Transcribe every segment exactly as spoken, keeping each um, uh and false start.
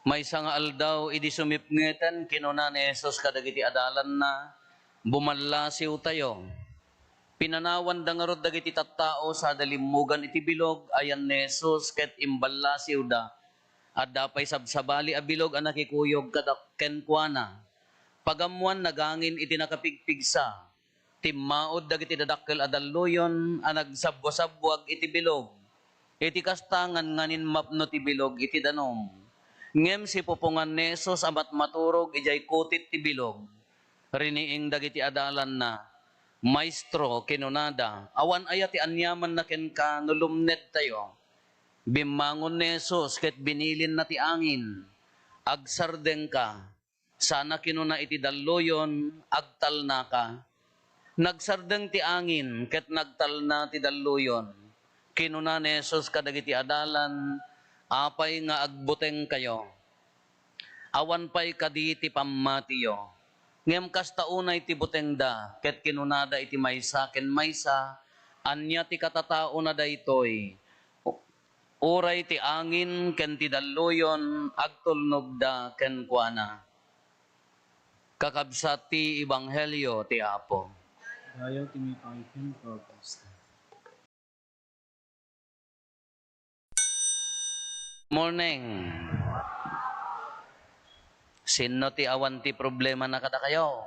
Maysa nga aldaw, idi sumipngeten, kinuna ni Jesus kadagiti adalanna, "Bumallasiwtayo." Pinanawanda ngarud dagiti tattao sada limmugan iti bilog, ayan ni Jesus, ket imballasiwda. Adda pay sabsabali a bilog a nakikuyog kada kenkuana. Pagammoan, nagangin iti nakapigpigsa. Timmaud dagiti dadakkel a dalluyon a nagsabbuasabbuag iti bilog. Iti kasta, ngangnganin mapno ti bilog iti danum. Ngem sipupongan ni Jesus a matmaturog idiay kutit ti bilog. Riniing dagiti adalanna, "Maestro," kinunada, "awan aya ti aniamanna kenka no lumnedtayo?" Bimmangon ni Jesus ket binilinna ti angin, "Agsardengka." Sana kinuna iti dalluyon, "Agtalnaka." Nagsardeng ti angin ket nagtalna ti dalluyon. Kinuna ni Jesus kadagiti adalan, "Apay nga agbutengkayo? Awan pay kadi ti pammatiyo?" Ngem kasta unay ti butengda, ket kinunada iti maysa ken maysa, "Ania ti katataona daytoy? Uray ti angin ken ti dalluyon agtulnogda kenkuana." Kakabsat, ti ebanghelio ti Apo. Dayaw ti maipanggep ken pagkasta. Morning. Sinno ti awan ti problemana kadakayo?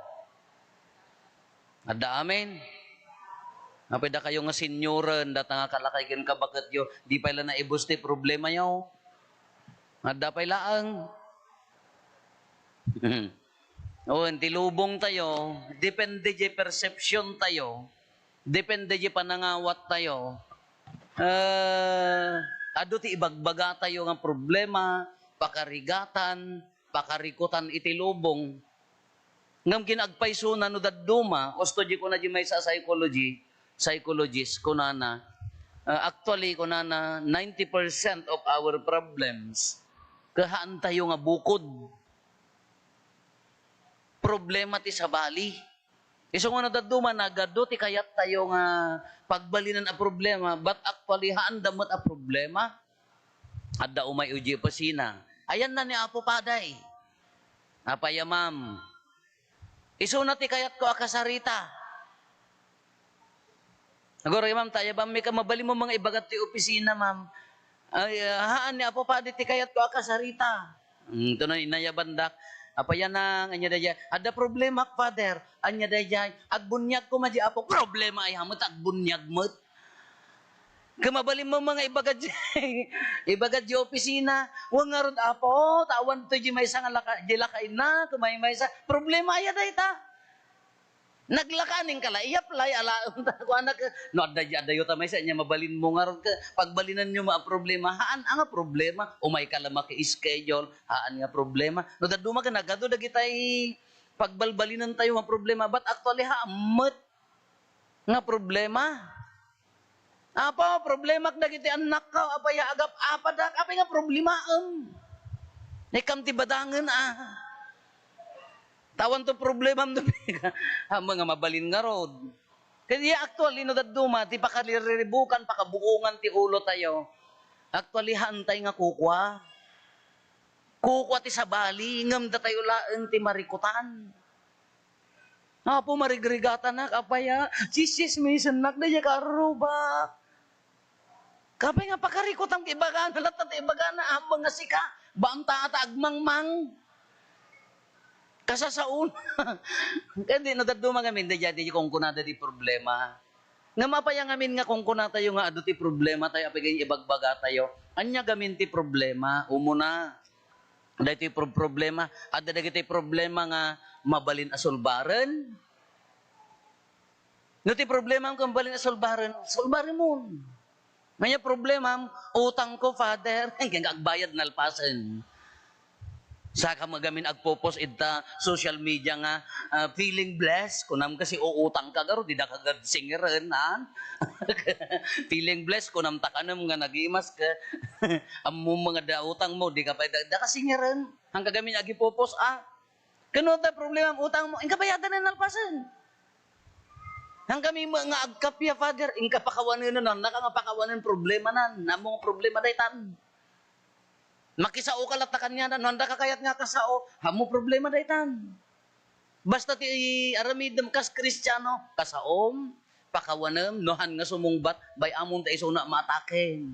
Adda amin? Apay dakayo nga senioren, data nga kalakay ken kabaketyo, di pay la naibus ti problemayo? Adda pay laeng? Wen, ti lubongtayo, depende di perceptiontayo, depende di panangawattayo. Eh, adu ti ibagbagatayo nga problema, pakarigatan, pakarikutan iti lubong. Ngem kin agpaysona no dadduma, usto di kuna di maysa a psychology, psychologist, kunana, ah, actually, kunana, ninety percent of our problems, kahaantayo nga bukod. Problema ti sabali. Isu nga no dadduma, nagadu ti kayattayo nga pagbalinan a problema, but actually, haanda met a problema. Adda umay idiay opisina. "Ayanna ni Apo Paday." "Apay a, ma'am?" "Isuna ti kayatko a kasarita." "Aguray, ma'am, ta ayabanmi ka, mabalinmo nga ibagat ti opisina, ma'am." "Ay, ah, haan ni Apo Paday ti kayatko a kasarita." Hmm, ito na, inayabandak. "Apay a nang, ania daydiay?" "Adda problemak, Father." "Ania daydiay?" "Agbuniag koma di Apo." "Problema aya met, agbuniag met." Ket mabalinmo nga ibaga di, ibaga di opisina, "Wen ngarud, Apo, ta awan to di maysa nga laka-, di lakayna, kumaymaysa." Problema aya dayta. Naglaka, ning kala, i-apply, ala, kuana ka, no, adda di, adda yuta maysa, nya mabalinmo ngarud ka, pagbalinanyo ma a problema, haan, a nga problema, umay ka la maki-schedule, haan nga problema. No, dadduma ka, nagadu dagitay pagbalbalinantayo nga problema, but actually, haan met nga problema. "Apo, problemak dagiti annakko. Apay a agap-apadak? Apay nga problemaem?" Ikam ti badangen, a. Ta awan to problemam no, haan nga mabalin ngarud. Kaya actually, no dadduma, ti pakaliribukan, pakabuongan ti ulotayo. Actually, haantay nga kukua. Kukua ti sabali, ngem datayo laeng ti marikutan. "Apo, marigrigatanak, apay a? Sisismisennak, daydiay karrubak." Apay nga pakarikutam, ibagana latta ti ibagana, "Ammong nga sika, baanta ta agmangmang." Kasasaon. Kaya di, no dadduma ngamin, daydiay, di kunkunada di problema. Ngem apay a ngamin nga kunkunatayo nga adu ti problematayo, apay nga ibagbagatayo? Ania ngamin ti problema? Umuna, daytoy pro-, problema, adda dagiti problema nga mabalin a sulbaren. No ti problemam ket mabalin a sulbaren, sulbaremon. Ania problemam? "Utangko, Father." Ken agbayad nalpasen. Saka magamin agpo-post ita social media nga, ah, "Feeling blessed," kunam kasi uutangka garud, dida ka gad singeren, ha? "Feeling blessed," kunam ta kanem nga nagimas ka. Ammom nga adda utangmo, dika pay da, daka singeren. Haan ka gamin agipo-post, a. Ken no adda problemam, utangmo, inka bayadan nalpasen. Haan kami met nga agkappia, Father, inka pakawanenen, naka nga pakawanen problemanan, ammom nga problema daytan. Makisaoka latta kaniana, no, anda ka kayat nga kasao, ammo problema daytan. Basta ti aramidem kas Kristiano, kasaom, pakawanem, no han nga sumungbat, bay-amon ta isuna maataken.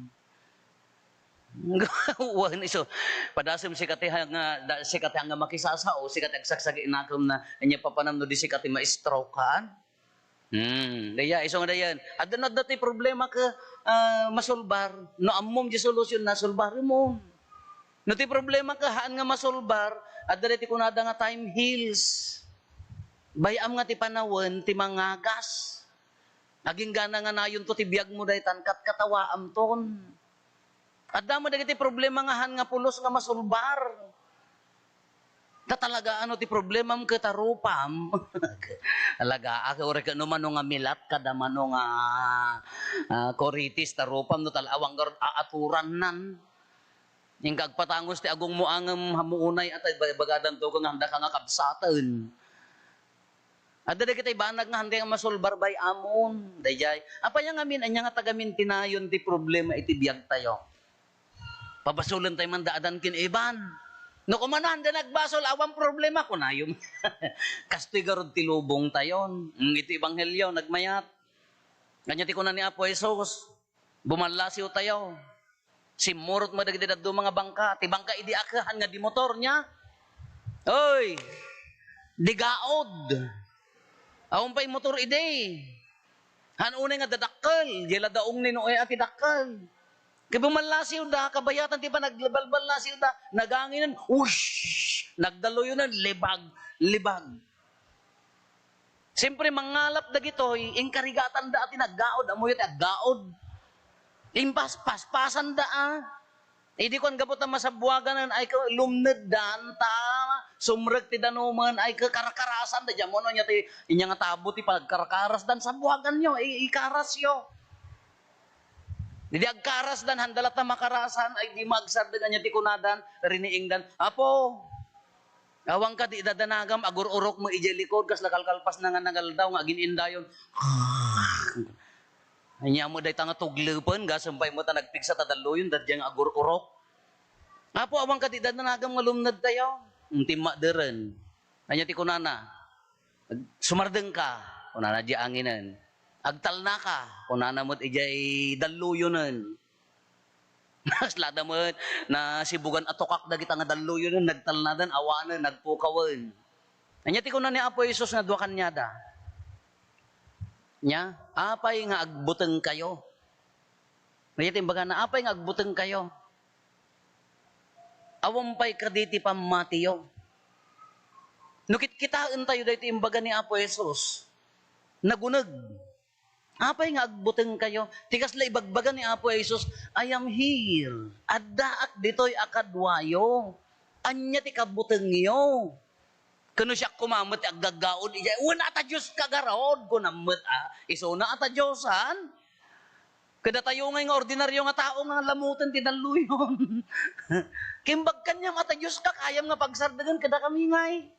Wen, isu, padasem sika ti nga, da, sika ti nga makisasao, sika ti agsaksakit nakemna, ania papanam no di sika ti ma-stroke, haan? Hmm, daya, isu nga dayan. Adda, adda ti problema ka, ah, masolbar. No ammom di solusyon na, solbaremon. No ti problema ka, haan nga masolbar, adda ti kunada nga time heals. Bay-am nga ti panawen, ti mangagas. Aginggana nga nayon to ti biag mo daytan, katkatawaam ton. Adda mo dagiti problema nga han nga pulos nga masolbar. Ta talaga, ano ti problemam ket a rupam? Talaga, a, uray ket no mano nga milat kada mano nga, ah, koritis ta rupam no tal-, awan garud aaturannan. Inka agpatangos ti agungmo ngem hammo unay, atay, ba-, bagadanto nga handa ka nga kabsaten. Adda dagiti banag nga handa nga masolbar bay-amon. Dayjay. Apay ngamin, ania nga tagamin ti nayon ti problema iti biag tayo? Pabasolen tayo man da adan ken iban. No kumano handa nagbasol, awan problema, kunayo. Kastoy garud ti lubong tayon. Mm, iti ebanghelyo, nagmayat. Ania ti kuna ni Apo Jesus? Bumallasiw tayo. Simmurot mo dagiti dadduma nga bangka. Ti bangka idi akehan nga di motor niya. Oy! Di gaod. Awan pay motor idi. Han unay nga dadakkel. Di la daong ni Noe a ti dakkel. Kay bumallasiw da, kabayatan ti panagbalballasiw da. Naganginen, ush! Nagdaluyonen, libag, libag. Siyempre, mangalap dagitoy, inkarigatanda a ti naggaod, ammoyo ti aggaod. Impas-, paspasanda a. Idi kuan gapu ta masabuaganan, ay ka lumneddan, ta sumrek ti danumen, ay ka karkarasanda, diyan mo no, nya ti, inya nga tabo ti pagkarkarasdan, sabuaganyo, i-, ikarasyo. Idi agkarasdan, handa latta makarasan, ay di magsardeng, anya ti kunadan, riniingdan, Apo, awan kadi dadanagam, agur-urok mo idiay likod, kasla kalkalpas na nga nangaldaw nga agin-indayon. Anya mo dayta nga tuglepen, gasem pay mo ta nagpigsa ta dalluyon, dadya nga agur-urok. Apo, awan kadi dadanagam nga lumned tayo. Inti maderen. Anya ti kunana, Sumardeng ka, kunana di anginen. Agtalna ka, kunana met idiay dalluyonen. Kaslada met, nasibugan a tukak dagita nga dalluyonen, nagtalnadan, awanen, nagpukawen. Anya ti kuna ni Apo Jesus nga dua kaniada? Nya, apay nga agbuteng kayo? Anya ti imbagana, apay nga agbuteng kayo? Awan pay kadi ti pammatiyo. No kitkitaen tayo daytoy imbaga ni Apo Jesus, naguneg. Apay nga agbuteng kayo? Ti kasla ibagbaga ni Apo Jesus, "I am here. Addaak ditoy a kaduayo. Ania ti kabutengyo?" Kano siak koma met ti aggaggaod idiay, "Wen, ata Dios ka garud," kunam met a, isuna ata Diosan. Kadatayo ngay nga ordinaryo nga tao nga lamoten ti dalluyon. Kimbag kaniam, ata Dios ka, kayam nga pagsardengen kadakami ngay.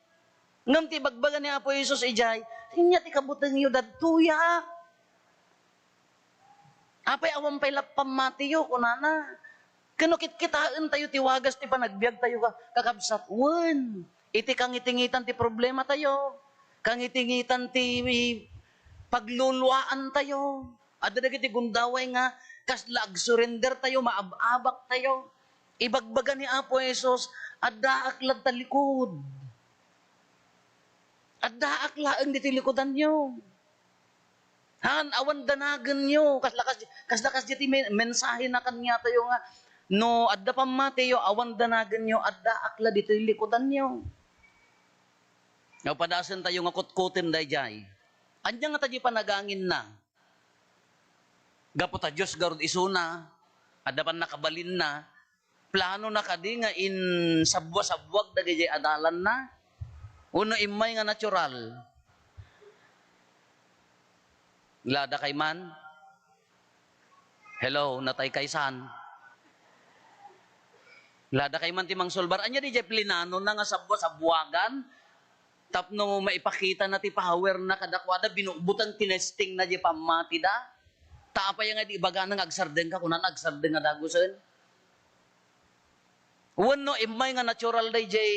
Ngem ti ibagbaga ni Apo Jesus idiay, "Ania ti kabutengyo, dadtoya." Apay awan pay la pammatiyo, kunana. Kano kitkitaen tayo ti wagas ti panagbiag tayo ka, kakabsat. Wen, iti kangitingitan ti problema tayo. Kangitingitan ti pagluluaan tayo. Adda dagiti gundaway nga kasla agsurrender tayo, maab-abak tayo. Ibagbaga ni Apo Jesus, "Addaak latta likod. Addaak laeng ditoy likudanyo." Han, awan danagenyo. Kasla kas-, kasla kasdiay ti men-, mensahena kaniatayo nga, no adda pammatiyo, awan danagenyo, addaak la ditoy likudanyo. Nga padasentayo nga kutkutem daydiay. Ania ngata diay panaganginna? Gapu ta Dios garud isuna, adda pannakabalinna, planona kadi nga insabua-sabuag dagiti adalanna? Wenno immay nga natural? Lada kay man? Hello, natay kay san? Lada kay man ti mangsulbar? Ania diay plinanona nga sabua-sabuagan? Tapno maipakitana ti powerna kadakuada, binutbuteng, tinestingna diay pammatida. Ta apay nga di ibagana nga agsardengka, kunana, agsardeng a dagusen? Wenno immay nga natural dayjay,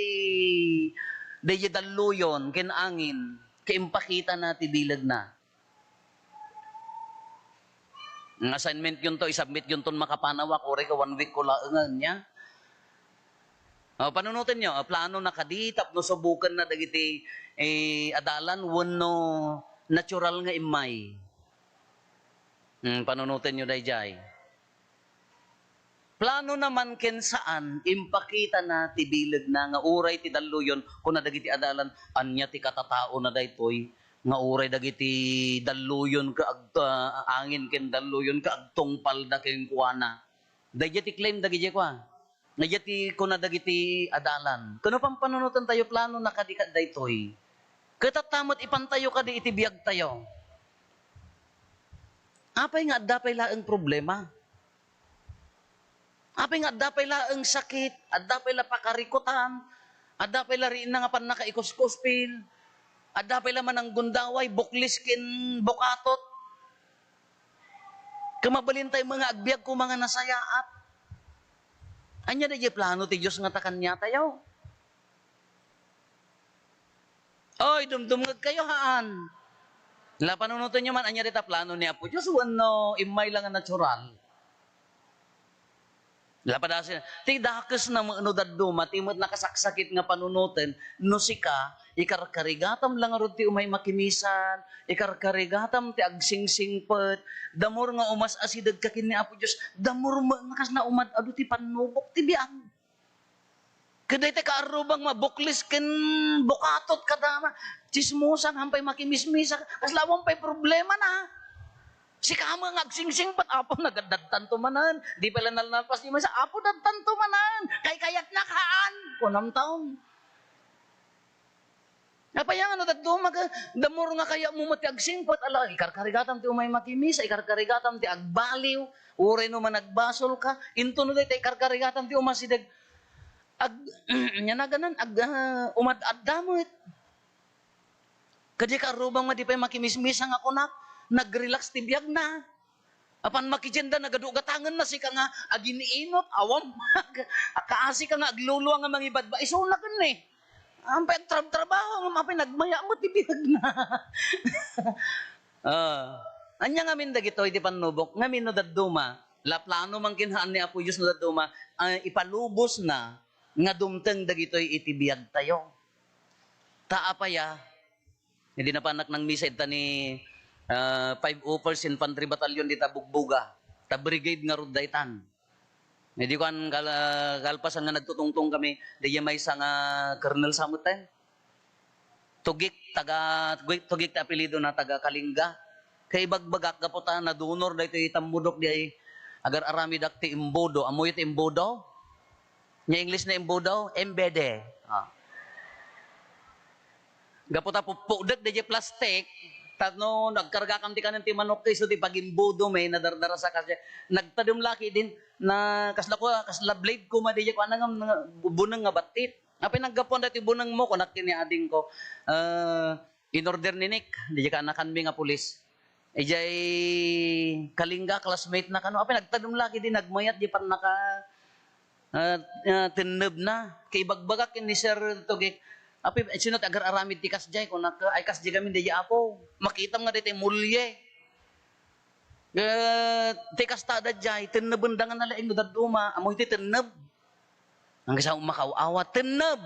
dayjay dalluyon ken angin, ket impakitana ti bilegna. Nga assignment yun to, isubmit yun ton makapanawak, uray ka one week ko laengen, nya? O, panunoten nyo, o, plano na kadi tapno subuken na dagiti, eh, adalan wenno natural nga immay? Hmm, panunoten nyo dayjay. Plano naman ken saan, impakitana ti bilegna nga uray ti dalluyon, kuna dagiti adalan, ania ti katataona daytoy, nga uray dagiti dalluyon ket ag-, ah, angin ken dalluyon ket agtungpalda kenkuana. Daydiay ti claim dagiti kua. Daydiay ti kuna dagiti adalan. Ket no pampanunoten tayo, plano na kadi ket daytoy. Ket tatta met ipantayo kadi iti biagtayo. Apay nga adda pay laeng problema? Apay nga adda pay laeng sakit, adda pay la pakarikutan, adda pay la riinna nga pannakaikuskuspil, adda pay la mananggundaway, buklis ken bukatot? Ket mabalin tayo nga agbiag koma nga nasayaat. Ania daydiay plano ti Dios nga ta kaniatayo? Oy, dumdumngeg kayo, haan. La, panunoten nyo man, ania dayta plano ni Apo Dios wenno immay la nga natural? La, padasi, ti dakes na met no dadduma, ti met nakasaksakit nga panunoten, no sika, ikarkarigatam la ngarud ti umay makimisan, ikarkarigatam ti agsingsingpet, the more nga umas-asideg ka ken ni Apo Dios, the more met nga kasla umad-adu ti pannubok ti biag. Ket dayta kaarrubang mabuklis ken bukatot kada ma-, tsismosa, haan pay makimismisa, kasla awan pay problema na. Sika met nga agsingsingpet, Apo, nagaddattanto manen. Di pay la nalpas ti maysa, Apo, dattanto manen. Kaykayatnak haan, kunam taon. Apay nga no dadduma ket, the more nga kayatmo met ti agsingpet, ala, ikarkarigatam ti umay makimisa, ikarkarigatam ti agbaliw, uray no managbasolka, intono dayta ikarkarigatam ti umasideg, ag-, ania naganan, ag-, ah, umad-adda met. Ket di kaarrubang nga di pay makimismisa nga kunak, nag-relax ti biagna. Apan makidianda, nagadu gatangenna, sika nga agin-inot, awan, kaasi ka nga aglulua nga mangibadba, isuna ken ni. Ampay agtrabtrabaho, ngem apay nagmaya met ti biagna. Ah, ania ngamin dagitoy ti pannubok? Ngamin no dadduma, la plano man ken haan ni Apo Dios no dadduma, ah, ipalubosna nga dumteng dagitoy iti biagtayo. Ta apay a, idi napanak nangmisa ita ni, ah, five oh first Infantry Battalion dita Bugboga, ta brigade ngarud daytan. Idi kuan, kal-, ah, kalpasan nga nagtutungtong kami, daydiay maysa nga Colonel Samuel. Tugik, taga, Tugik, Tugik ti apelidona, taga Kalinga. Kaibagbagak gapu ta nadunor daytoy tammudok di ay agar-aramidak ti embudo. Ammoyo ti embudo? Nia English na embudo? Embede. Ah. Gapu ta puppudek daydiay plastik, tapno nagkargakam ti kanen ti manok, isu ti pagimbudo, may nadardarasak kasdiay. Nagtadem la ketdin, na kasla ko, kasla blade koma daydiay, kuana nga, nga buneng nga battit. Apay naggapuan daytoy bunengmo, kunak ken ni adingko. Ah, in-order ni Nick, daydiay kaanakanmi nga pulis. Idiay Kalinga, classmate na kano. Apay nagtadem la ketdi, nagmayat diay pannaka, ah, ah, tennebna. Kaibagbagak ken ni Sir Tugik, "Apay, sino ti agar-aramid ti kasdiay?" Kunak, "Ay, kasdiay ngamin daydiay, Apo. Makitam nga daytoy mulye." Eh, ti kasta daydiay, tennebenda nga nalaing no dadduma. Ammoy ti tenneb? Ang isa makaw-awa, tenneb.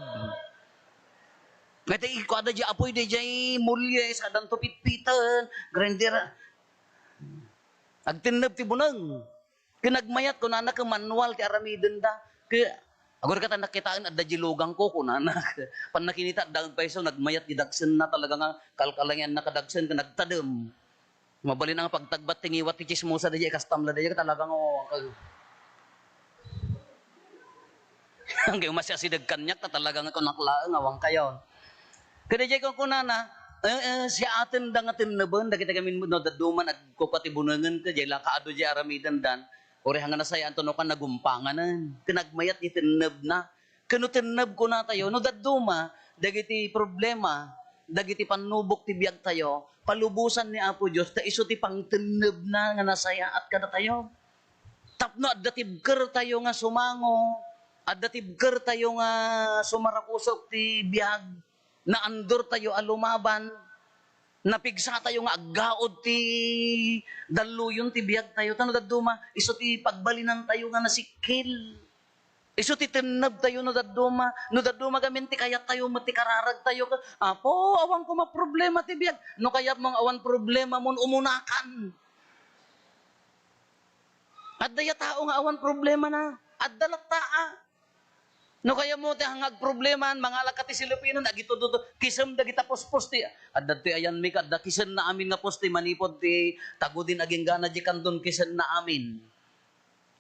Nga ti kuada di apoy, di jay mulye, sadanto pitpiten, grinder. Agtenneb ti buneng. Ken nagmayat, kunana, ken manual ti aramidenda. Ken, agur ka ta nakitaen, adda di lugang ko, kunana. Pan nakinita, adda agpayso, nagmayat di dagsenna, talaga nga, kalkalangian na kadagsen, ken nagtadem. Mabalin a nga pagtagbat ti ngiwat ti tsismosa daydiay, kastam la daydiay, talaga nga, oh, kag-, anggayo masiasideg kaniak, ta talaga nga kunak laeng, awan kayo. Kadaydiay kunkunana, eh, eh, siaatenda nga tenneben, dagiti gamin no dadduma, nagkukua ti bunengen, kadaydiay la kaadu jay aramidendan, uray nga nasayaat no kan nagumpanganen, ken nagmayat ti tennebna. Ken no tenneb kunatayo, no dadduma dagiti problema, dagiti pannubok ti biagtayo, palubosan ni Apo Dios ta isu ti pangtennebna nga nasayaat kadatayo. Tapno adda tibkertayo nga sumango, Adda tibkertayo nga sumarakusok ti biag, naandortayo a lumaban, napigsatayo nga aggaud ti dalluyon ti biagtayo. Ta no dadduma, isu ti pagbalinantayo nga nasikkil. Isu ti tennebtayo no dadduma. No dadduma gamin ti kayattayo met ti kararagtayo. Apo, awan koma problema ti biag. No kayatmo nga awan problemamon, umunakan. Adda ya tao nga awan problemana. Adda latta a. No kayatmo ti nga agproblemaan, mangalak ka ti silipino, agitutudo, kisem dagita puspos ti, adda ti ayanmi, adda kisenna amin nga poste manipud ti tagudin aginggana di kanton kisenna amin.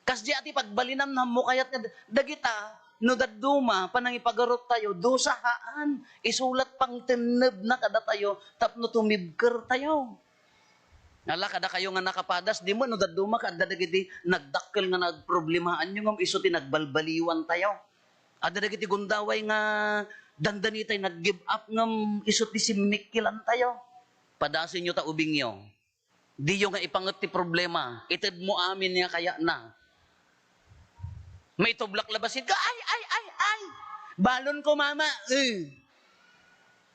Kasdi a ti pagbalinam, nammo kayat nga dagita, no dadduma, panangipagaruptayo, dusa haan, isu lat pangtennebna kadatayo, tapno tumibkertayo. Ala, kadakayo nga nakapadas, di met no dadduma, adda dagiti nagdakkel nga nagproblemaanyo, ngem isu ti nagbalbaliwantayo. Adda dagiti gundaway nga dandanitay nag-give up, ngem isu ti simmikkilantayo. Padasenyo ta ubingyo. Diyo nga ipanget ti problema. Itedmo amin nga kayatna. Maitublak la bassit ka, "Ay, ay, ay, ay! Balon ko, mama!" Eh.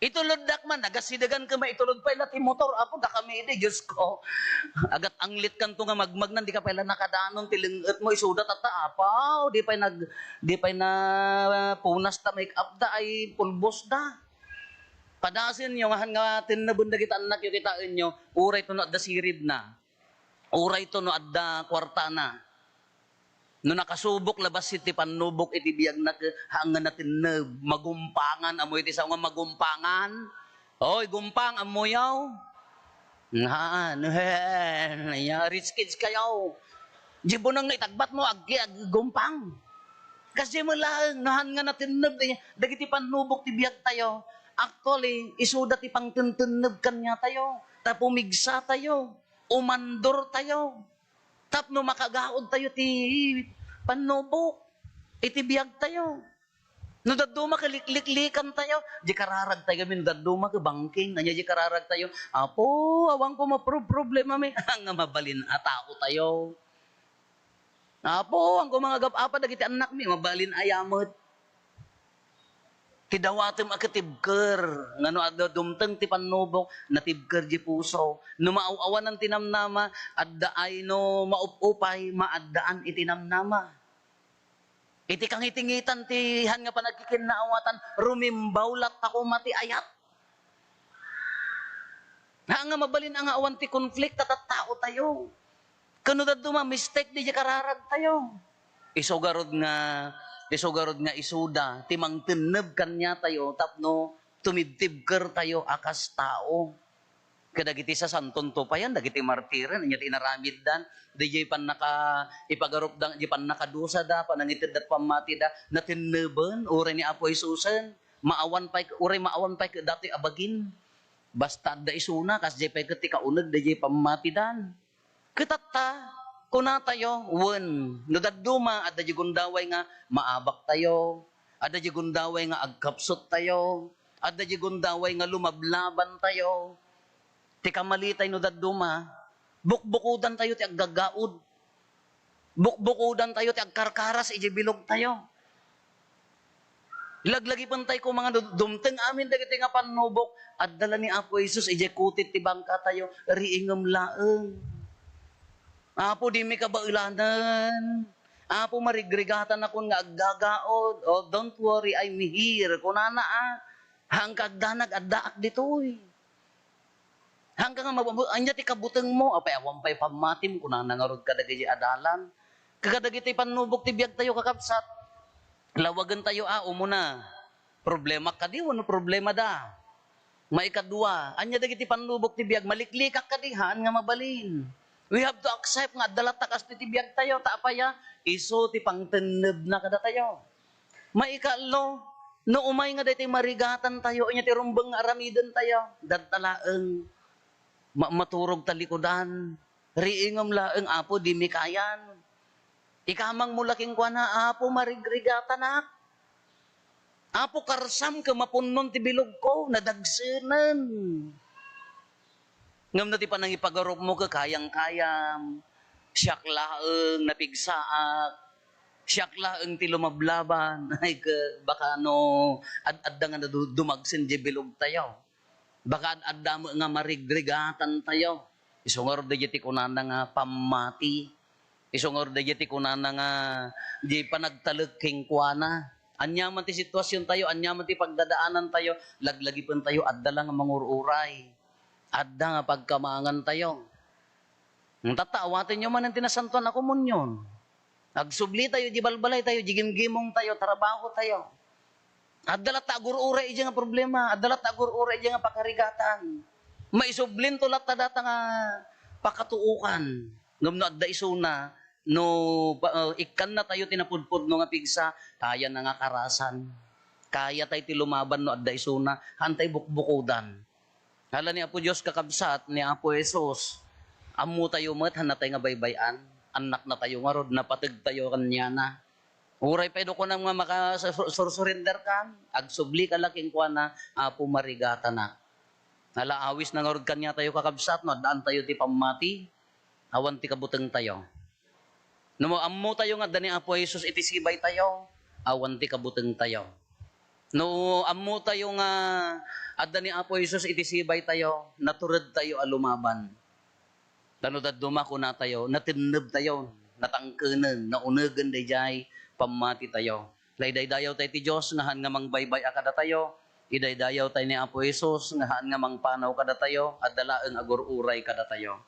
Ituloddak man, nagasidegan ka, maitulod pay la ti motor. Apo, dakami idi, Diyos ko. Agat anglit kanto nga magmagnan, di ka pay la nakadanon ti lengetmo, isuda tatta, apaw, di pay nag-, di pay na punas ta make up da, ay pulbos da. Padasenyo, nga han nga tenneben dagiti annakyo, kitaenyo, uray to no adda siribna. Uray to no adda kuartana. No nakasubok la bassit ti pannubok iti biagna, ket haan nga natenneb, magumpangan. Ammo iti sao nga magumpangan? Oy, gumpang, ammoyo? Haan, ya, rich kids kayo. Di bunang na itagbatmo, ag-, aggumpang. Kasdi met laeng, no haan nga natenneb, di, dagiti pannubok ti biagtayo. Actually, isuda ti pangtentenneb kaniatayo. Ta pumigsatayo. Umandortayo tapno makagaudtayo ti pannubok iti biagtayo. No dadduma ket likliklikantayo, di kararagtayo ngamin, no dadduma ket bangking, ania di kararagtayo, "Apo, awan koma pro-, problemami." Nga mabalin a taotayo. "Apo, awan koma nga agap-apa dagiti annakmi," mabalin aya met. Ti dawatem a katibker, nga no adda dumteng ti pannubok, natibker di puso. No maaw-awanan ti namnama, adda ay no maup-upay, maaddaan iti namnama. Iti kangitingitan ti han nga panagkikinnaawatan, rumimbaw latta koma ti ayat. Haan nga mabalin a nga awan ti konflikto ta tattaotayo. Ken no dadduma, mistake di kararagtayo. Isu garud nga, isu garud nga isuda ti mangtenneb kaniatayo tapno tumibtibkertayo a kas tao. Kadagiti sasanton tupayan, dagiti martiren, ania ti inaramiddan, diay pannaka-, ipagarupda, diay pannakadusada, panangitedda ti pammatida, natenneben, uray ni Apo Jesusen, maawan pay, uray maawan pay ket datoy a bagin. Basta adda isuna, kasdiay pay ket ti kauneg daydiay pammatidan. Ket tatta, kunatayo, wen, no dadduma, adda diay gundaway nga maabaktayo, adda diay gundaway nga agkapsuttayo, adda diay gundaway nga lumablabantayo. Ti kamalitay no dadduma, bukbukodantayo ti aggagaud. Bukbukodantayo ti agkarkaras idiay bilogtayo. Laglagipentay koma nga du-, dumteng amin dagiti nga pannubok, adda la ni Apo Jesus idiay kutit ti bangkatayo, riingem laeng. Apo, dimi kabaelanen. Apo, marigrigatanakon nga aggagaud. "Oh, don't worry, I'm here," kunana, a. Haan ka agdanag, addaak ditoy. Haan ka nga mab-, ania ti kabutengmo? Apay, awan pay pammatim, kunana ngarud kadagiti adalan. Kadagiti pannubok ti biagtayo, kakabsat, lawagentayo a, umuna, problemak kadi wenno problemada? Maikadua, ania dagiti pannubok ti biag? Maliklikak kadi? Haan nga mabalin. We have to accept nga adda latta kastoy ti biagtayo, ta apay a? Isu ti pangtennebna kadatayo. Maikaallo, no umay nga daytoy marigatantayo, ania ti rumbeng nga aramidentayo? Dadta laeng. Ma-, maturog ta likudan. Riingem laeng, "Apo, dimi kayan." Ikamangmo la kenkuana, "Apo, marigrigatanak. Apo, karsam ket mapunnon ti bilogko, nadagsenen." Ngem no ti panangipagarupmo ket kayang-kayam, "Siak laeng, napigsaak." Siak laeng ti lumablaban. Ay, ke-, baka no ad-, adda nga nadu-, dumagsen di bilog tayo. Baka ad-, adda met nga marigrigatantayo. Isu ngarud daydiay ti kunana nga pammati. Isu ngarud daydiay ti kunana nga di panagtalek kenkuana. Ania man ti sitwasiontayo, ania man ti pagdadaanantayo, laglagipentayo, adda la nga mangur-uray. Adda nga pagkamangantayo. Tatta, awatenyo manen ti Nasantoan a Komunion. Agsublitayo, di balbalaytayo, di gimgimongtayo, trabahotayo. Adda latta agur-uray idiay nga problema, adda latta agur-uray idiay nga pakarigatan. Maisublinto latta data nga pakatuokan. Ngem no adda isuna, no pa-, uh, ikkannatayo ti napudpudno nga pigsa, kayana nga karasan. Kayatay ti lumaban no adda isuna, haantay bukbukodan. Hala ni Apo Dios, kakabsat, ni Apo Jesus, ammotayo met, haannatay nga baybay-an, annaknatayo ngarud, napategtayo kaniana. Uray pay no kunam nga maka-, sur-, sur-, surrender kan, agsubli ka la kenkuana, Apo, marigatanak. Ala, awisna ngarud kaniatayo, kakabsat, no addaantayo ti pammati, awan ti kabutengtayo. No ammotayo nga adda ni Apo Jesus iti sibaytayo, awan ti kabutengtayo. No ammotayo nga adda ni Apo Jesus iti sibaytayo, naturedtayo a lumaban. Ta no dadduma, kunatayo, natennebtayo, natangkenen, naunegen daydiay pammatitayo. La, idaydayawtay ti Dios nga haan nga mangbaybay-a kadatayo, idaydayawtay ni Apo Jesus nga haan nga mangpanaw kadatayo, adda laeng agur-uray kadatayo.